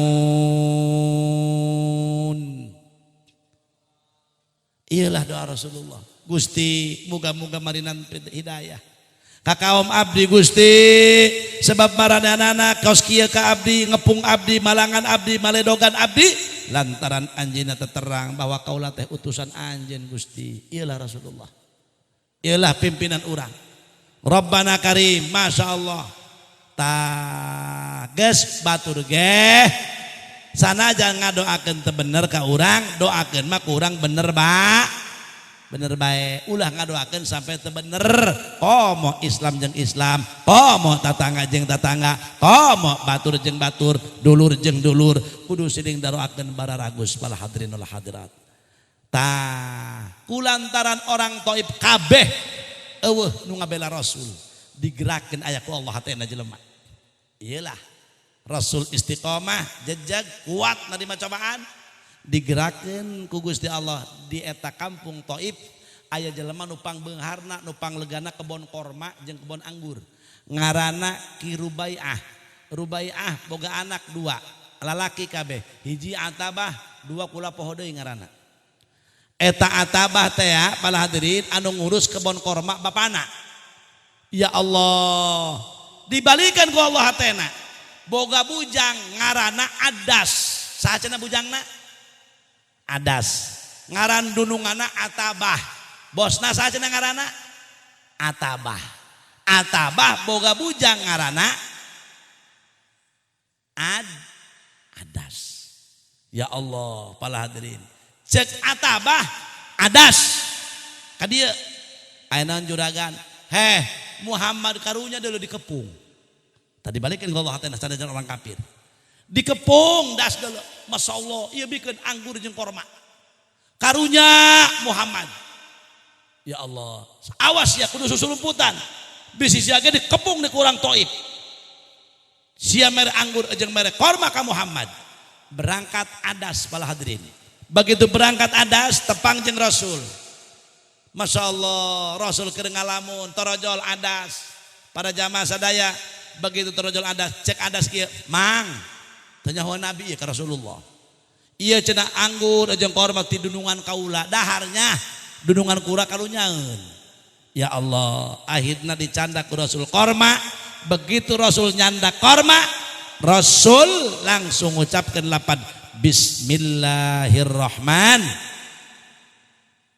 Iyalah doa Rasulullah. Gusti, muga-muga marinan hidayah ka kaum abdi Gusti, sebab maranehanana kaos kieu ka abdi, ngepung abdi, malangan abdi, maledogan abdi, lantaran anjeunna terang bahwa kaula teh utusan anjeun Gusti. Iyalah Rasulullah. Iyalah pimpinan urang. Rabbana Karim, Masya Allah. Tah geus batur ge sanajan ngadoakeun teu bener ka urang, doakeun mah ku urang bener ba. Bener bae, ulah ngadoakeun sampai teu bener. Komo Islam jeung Islam, komo tatangga jeung tatangga, komo batur jeung batur, dulur jeung dulur, kudu siling daroakeun bararagus para hadirin wal hadirat. Tah, kulantaran orang Taif kabeh eueuh nu ngabela Rasul, digerakkeun aya ku Allah hatena jelema. Iyalah Rasul istiqomah, jejeg kuat narima cobaan, digerakkeun ku Gusti Allah di eta kampung Taif aya jelema nu pangbeungharna, nu panglegana kebon korma jeung kebon anggur. Ngaranna Ki Rubaiah. Rubaiah boga anak dua, lalaki kabeh. Hiji Atabah, dua kula poho deui ngaranna. Eta Atabah teh ya, para hadirin anu ngurus kebon korma bapana. Ya Allah, dibalikan ku Allah hatena. Boga bujang ngaranna Adas. Saha cenah bujangna? Adas. Ngaran dununganna Atabah. Bosna saha cenah ngaranna? Atabah. Atabah boga bujang ngaranna Adas. Ya Allah, para hadirin. Cek Atabah Adas. Ka dieu. Aya naon juragan? Heh, Muhammad karunya dulu dikepung. Tadi balikin ke Allah hatena sanajan orang kafir. Dikepung das dulu. Masya Allah, ieu bikeun anggur jeung korma. Karunya Muhammad. Ya Allah, awas ya kudu susulumputan. Bisi sia ge dikepung di kurang Taif. Sia mere anggur jeung mere korma ka Muhammad. Berangkat Adas para hadirin. Begitu berangkat Adas tepang jeung Rasul. Masya Allah, Rasul keur ngalamun, torojol Adas. Para jamaah sadaya, begitu torojol Adas, cek Adas kieu, mang. Teu nyaho Nabi ieu ka Rasulullah. Ieu cenah anggur jeung korma ti dunungan kaula, daharnya dunungan kura karunyaeun. Ya Allah, akhirna dicandak ku Rasul korma. Begitu Rasul nyandak korma, Rasul langsung ngucapkeun lapan Bismillahirrahman.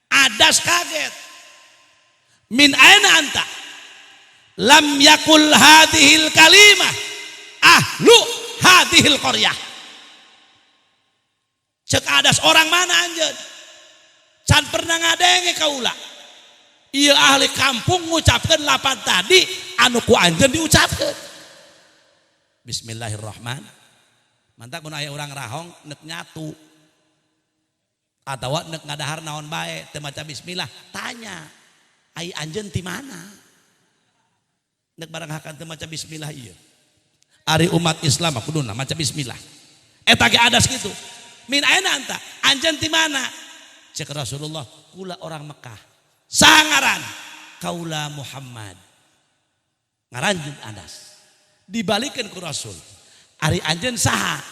Adas kaget. Min aina anta? Lam yakul hadhil kalimah ahlu hadhil qaryah. Cek Adas orang mana anjeun? Can pernah ngadenge kaula. Ieu ahli kampung ngucapkeun lapan tadi anu ku anjeun diucapkeun. Bismillahirrahman. Mantak mun aya urang rahong nek nyatu atawa nek ngadahar naon bae teu maca bismillah, tanya, ai anjeun ti mana? Nek barang hakan teu maca bismillah ieu. Ari umat Islam mah kuduna maca bismillah. Eta ge Adas kitu. Min aina anta? Anjeun ti mana? Cek Rasulullah, kula orang Mekah. Saha ngaran? Kaula Muhammad. Ngaran jeung Adas. Dibalikeun ku Rasul. Ari anjeun saha?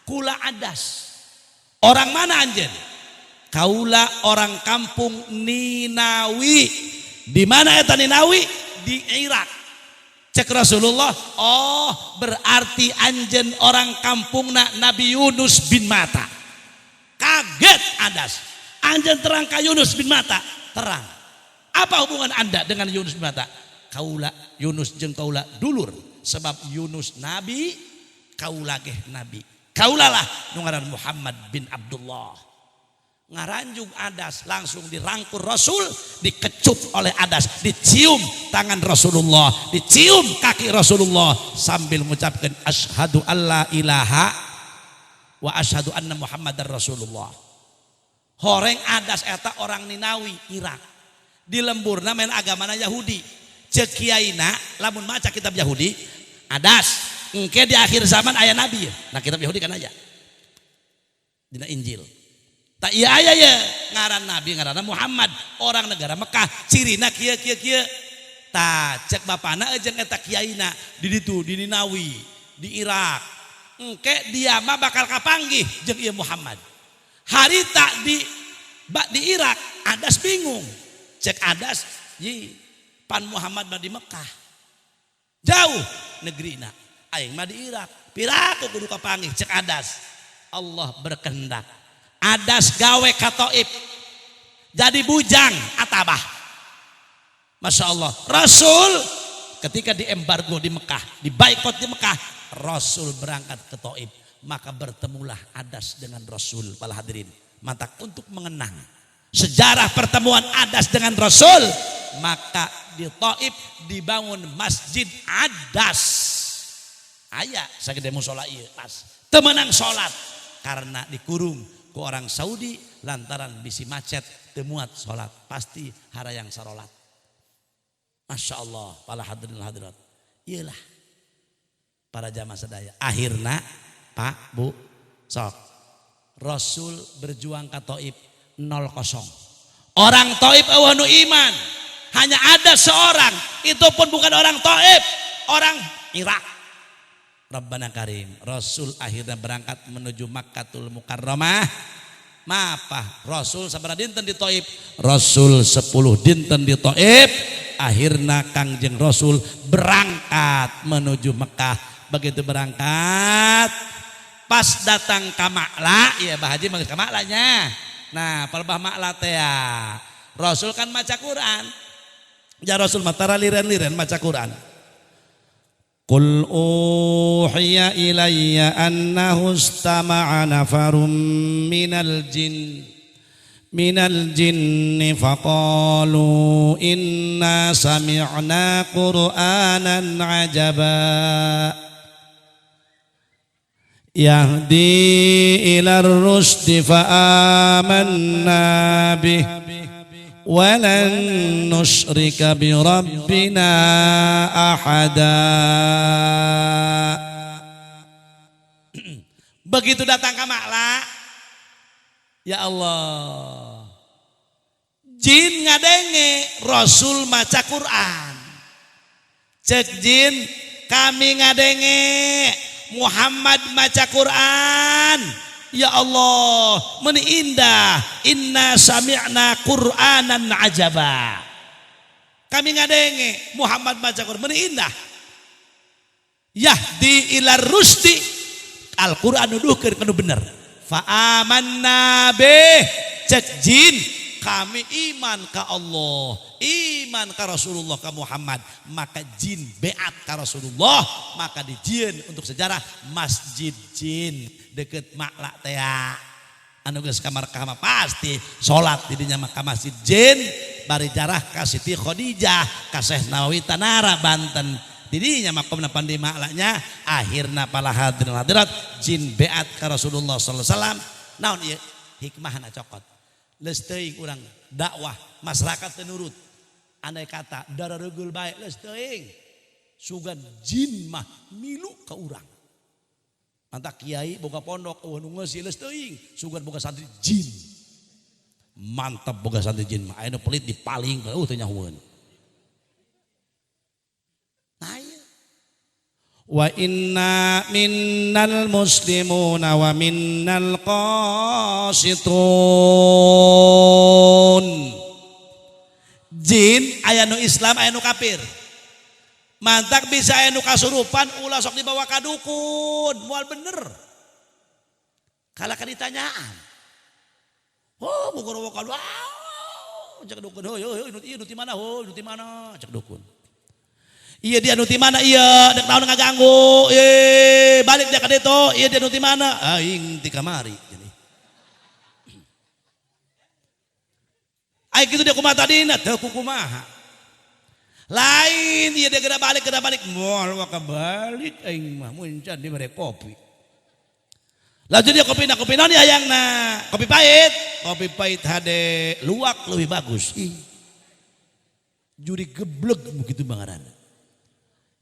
Kula Adas. Orang mana anjeun? Kaula orang kampung Ninawi. Di mana eta Ninawi? Di Irak. Cek Rasulullah, oh berarti anjeun orang kampungna Nabi Yunus bin Mata. Kaget Adas. Anjeun terang ka Yunus bin Mata? Terang. Apa hubungan Anda dengan Yunus bin Mata? Kaula Yunus jeung kaula dulur, sebab Yunus nabi, kaula ge nabi. Kaula lah nu ngaran Muhammad bin Abdullah. Ngaranjung Adas langsung dirangkul Rasul, dikecup oleh Adas, dicium tangan Rasulullah, dicium kaki Rasulullah sambil mengucapkan asyhadu alla ilaha wa asyhadu anna Muhammadar Rasulullah. Horeng Adas eta orang Ninawi, Irak. Di lemburna main agamana Yahudi. Cek kiaina lamun maca kitab Yahudi, Adas engke di akhir zaman aya nabi. Nah kitab Yahudi kan aya. Dina Injil. Tak iya aya ya ngaran nabi ngaranna Muhammad, orang negara Mekah, cirina kieu kieu kieu. Ta cek bapana jeung eta kiaina di ditu di Ninawi, di Irak. Engke dia mah bakal kapanggih jeung ieu Muhammad. Harita di bak di Irak, Adas bingung. Cek Adas, yi pan Muhammad mah di Mekah. Jauh negerina. Aing mah di Irak. Piraku kudu kapanggih cek Adas. Allah berkehendak. Adas gawe ka Taif. Jadi bujang atabah. Masya Allah. Rasul ketika diembargo di Mekah, dibaikot di Mekah, Rasul berangkat ke Taif. Maka bertemulah Adas dengan Rasul para hadirin. Maka untuk mengenang sejarah pertemuan Adas dengan Rasul, maka di Taif dibangun Masjid Adas. Aya sagede musola ieu pas. Teu meunang salat karena dikurung ku orang Saudi lantaran bisi macet teu muat salat, pasti harayang sarolat. Masya Allah para hadirin hadirat. Iyalah para jamaah sadaya. Akhirna Pak Bu sok Rasul berjuang ke Taif 0-0. Orang Taif euweuh nu iman. Hanya ada seorang, itu pun bukan orang Taif, orang Irak. Rabbana Karim. Rasul akhirnya berangkat menuju Makkatul Mukarramah. Mapah Rasul sabaraha dinten di Taif? Rasul 10 dinten di Taif. Akhirnya Kangjeng Rasul berangkat menuju Mekah. Begitu berangkat, pas datang ke Makla, ya Bah Haji mah ka Maklanya. Nah, palebah Makla teh ya. Rasul kan maca Quran. Ya Rasul mah tara liren-liren maca Quran. Qul uhiya ilayya annahu istama'a nafarum minal jin. Minal jinni faqalu inna sami'na qur'anan ajaba yahdi ila rusdi fa'amanna bih walan nusyrika bi rabbina ahada. Begitu datang ke Ma'la, ya Allah, jin ngadenge Rasul maca Quran. Cek jin, kami ngadenge Muhammad maca Quran. Ya Allah, meni indah. Inna sami'na Qur'anan ajaba. Kami ngadenge Muhammad maca Quran, meni indah. Yahdi ila rusdi. Al-Quran nuduhkeun kanu bener. Fa amanna bih. Cek jin, kami iman ka Allah, iman ka Rasulullah, ka Muhammad. Maka jin beat ka Rasulullah, maka dijieun untuk sejarah Masjid Jin deket Ma'la tea. Anu geus ka Makkah mah pasti salat di dinya mah ka Masjid Jin, bari jarah ka Siti Khadijah, ka Syekh Nawawi Tanara Banten. Didinya makomna pandi Ma'lanya, akhirna pala hadirin hadirat jin beat ka Rasulullah sallallahu alaihi wasallam. Naon ieu hikmahna cokot. Leus teuing urang dakwah masyarakat teu nurut. Andai kata darah regeul bae leus teuing. Sugan jin mah milu ka urang. Mantak kiai boga pondok eueuh nu ngeusi leus teuing, sugan boga santri jin. Mantap boga santri jin mah, aya nu pelit dipaling teu nyahueun. Nah, iya. Wa inna minnal muslimuna wa minnal qasitun. Jin aya nu Islam aya nu kafir. Mantak bisa aya nu kasurupan ulah sok dibawa ka dukun, moal bener. Kalah ka ditanyaan. Oh, bukan ka wow, cek dukun, heuh heuh nu ieu nu ti mana, heuh nu ti mana, cek dukun. Iya dia nu ti mana, iya dek naon ngaganggu, balik dia ka ditu, iya dia nu ti mana, aing ti kamari. Jadi. Aing kitu dia kumaha tadina, teu kumaha. Lain iya dia geura balik, moal waka balik aing mah mun can dibere kopi. Lanjut dia kopi na kopi naon hayangna? Kopi pahit hade luwak lebih bagus. Ih. Juri geblek begitu bangaran.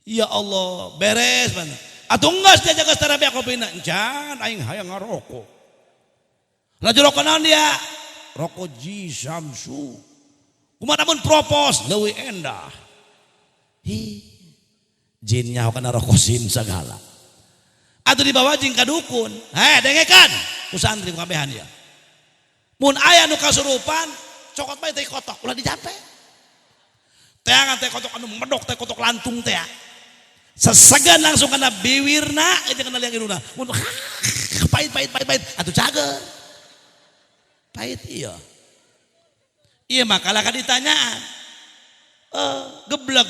Ya Allah, beres mana? Atuh enggeus dia jaga setara bea kopina. Encan aing hayang ngarokok. Laju rokok naon dia? Rokok Ji Samsu. Kumaha mun propos leuwih endah. Hi. Jin nyaho kana rokok sin sagala. Atuh dibawa jeung ka dukun. Heh, dengekan ku santri ku kabehan ieu. Mun aya nu kasurupan, cokot bae teh kotok, ulah dijape. Teangan teh kotok anu medok teh kotok lantung teh. Sesegan langsung kena biwirna aja kena liang iruna. Mun pahit pahit pahit pahit atuh cager. Pahit iya. Iya makalah ka ditanyaan. Geblek.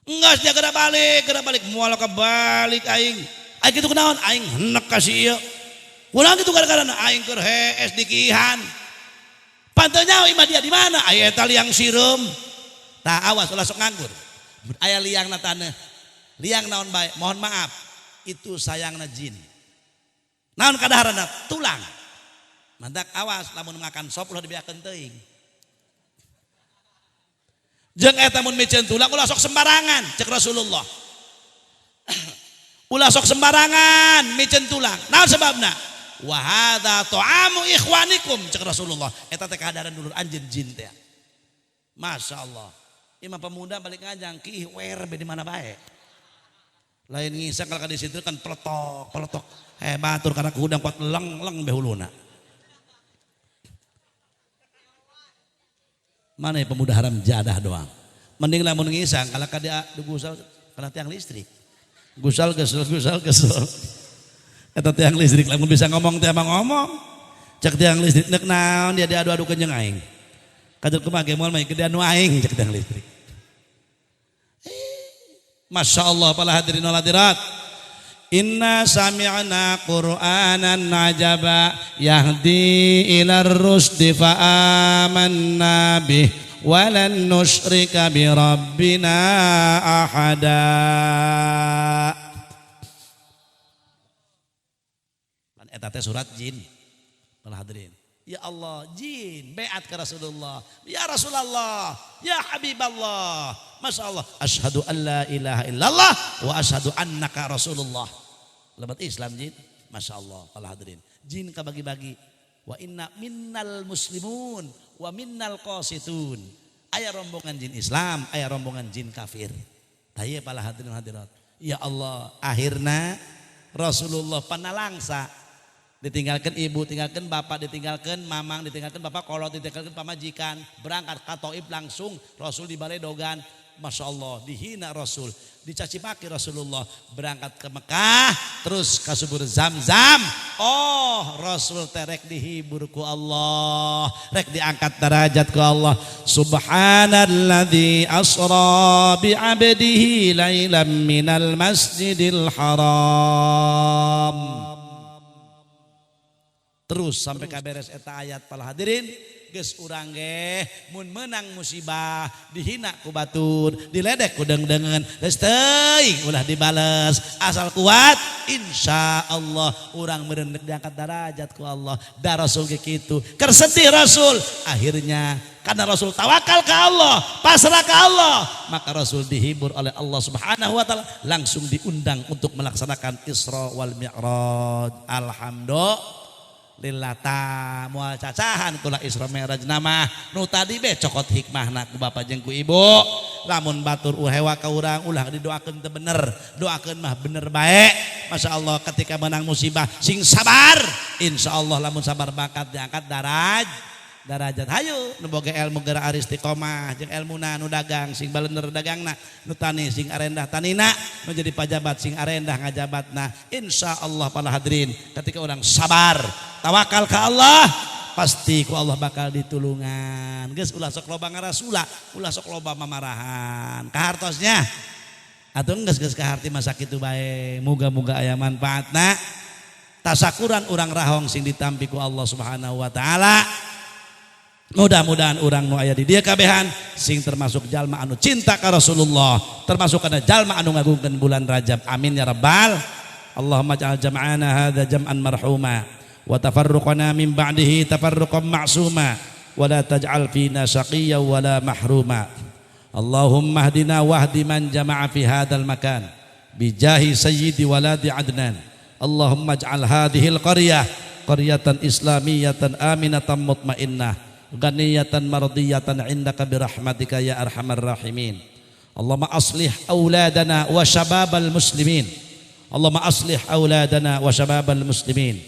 Enggeus dia geura balik moal ka balik aing. Aing kitu kunaon? Aing henek ka si ieu. Kunaon kitu gara-garana aing keur hees dikihan. Panteu nyaho imah dia di mana? Aya eta liang sireum. Tah awas ulah sok nganggur. Aya liangna taneuh. Liang naon bae? Mohon maaf, itu sayangna jin. Naon kadaharana? Tulang. Mantak awas lamun makan sop ulah dibeakeun teuing. Jeung eta mun miceun tulang ulah sok sembarangan, cek Rasulullah. Ulah sok sembarangan miceun tulang. Naon sebabna? Wa hadza ta'amu ikhwanikum, cek Rasulullah. Eta teh kadaharan dulur anjeun jin teh. Masya Allah. Imam pemuda balik ngajang ki wer be di mana bae. Lain ngisang kalau di situ kan peletok, peletok. Batur karena kudang kuat leng-leng behuluna. Mana ya pemuda haram jadah doang. Mending lamun ngisang kalau kada gusal kana tiang listrik. Gusal gesel gusal gesel. Eta tiang listrik lamun bisa ngomong teh emang ngomong. Cek tiang listrik nek naon dia diadu-adukeun jeung aing. Kajer kumaha ge moal mah gedean nu aing cek tiang listrik. Masya Allah para hadirin wal hadirat. Inna sami'na Qur'anan ajaba yahdi ilar rusdi fa amanna bih walan nusyrika bi rabbina ahada. Lan eta teh surat jin. Para hadirin. Ya Allah, jin beat ke Rasulullah. Ya Rasulullah, ya Habiballah. Masya Allah. Asyhadu an la ilaha illallah wa asyhadu annaka Rasulullah. Lebat Islam jin. Masya Allah, para hadirin. Jin kabagi-bagi. Wa inna minnal muslimun wa minnal qasitun. Aya rombongan jin Islam, aya rombongan jin kafir. Taya para hadirin hadirat. Ya Allah, akhirna Rasulullah panalangsa ditinggalkan ibu, tinggalkan bapak, ditinggalkan mamang, ditinggalkan bapak kolot, ditinggalkan pamajikan, berangkat ke Taif langsung Rasul di balai dogan. Masya Allah, dihina Rasul, dicaci maki Rasulullah, berangkat ke Mekah, terus ke sumur Zam-Zam. Oh, Rasul terek dihibur ku Allah, rek diangkat derajat ku Allah. Subhanalladzi asra bi 'abdihi lailan minal masjidil haram. Terus sampai kaberes eta ayat para hadirin, geus urang ge mun menang musibah dihina ku batur, diledek ku deung-deungeun, geus teuing ulah dibales, asal kuat insyaallah urang meureun diangkat derajat ku Allah. Da Rasul ge kitu, keur sedih Rasul, akhirnya karena Rasul tawakal ke Allah, pasrah ke Allah, maka Rasul dihibur oleh Allah Subhanahu wa taala, langsung diundang untuk melaksanakan Isra wal Mi'raj. Alhamdulillah. Lillah ta moal cacahan kula Isra Mi'raj nama nu tadi be cokot hikmahna ku bapak jeung ku ibu. Lamun batur uhewa ka urang ulah didoakeun teu bener, doakeun mah bener bae. Masya Allah, ketika menang musibah sing sabar, insyaallah lamun sabar bakat diangkat darajat. Hayu nu boga ilmu geura istiqomah jeung elmuna, nu dagang sing balener dagangna, nu tani sing arendah tanina, nu jadi pajabat sing arendah ngajabatna. Insyaallah para hadirin, ketika orang sabar tawakal ke Allah, pasti ku Allah bakal ditulungan. Geus ulah sok loba ngarasula, ulah sok loba mamarahan kahartosnya atuh geus geus kaharti masa kitu bae. Muga-muga aya manfaatna, tasakuran urang rahong sing ditampi ku Allah Subhanahu wa taala. Mudah-mudahan urang nu aya di dieu kabehan sing termasuk jalma anu cinta ka Rasulullah, termasuk kana jalma anu ngagungkeun bulan Rajab. Amin ya rabbal. Allahumma ij'al jam'ana hadza jam'an marhuma wa tafarruqana min ba'dihi tafarruqan ma'suma wa la taj'al fina syaqiyyan wa la mahruma. Allahumma hdina wahdi man jama'a fi hadzal makan bijahi sayyidi waladi Adnan. Allahumma ij'al hadhil qaryah qaryatan islamiyatan aminatan mutmainnah ghaniyatan mardiyatan indaka birahmatika ya arhamar rahimin. Allahumma aslih auladana wa syababal muslimin. Allahumma aslih auladana wa syababal muslimin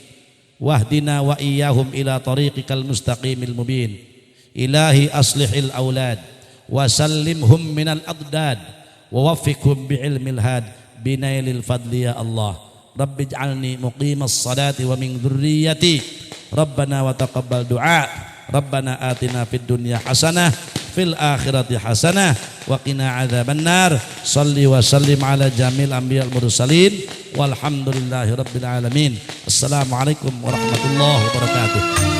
wahdina wa iyyahum ila tariqikal mustaqimil mubin. Ilahi aslihil aulad wa sallimhum minal adad wa waffiqhum bi'ilmil had binailil fadli ya Allah. Rabbi ij'alni muqimas salati wa min dzurriyyati. Rabbana wa taqabbal du'a. Rabbana atina fid dunya hasanah fil akhirati hasanah wa qina adzabannar. Salli wa sallim ala jamil anbiya'il mursalin walhamdulillahi rabbil alamin. Assalamualaikum warahmatullahi wabarakatuh.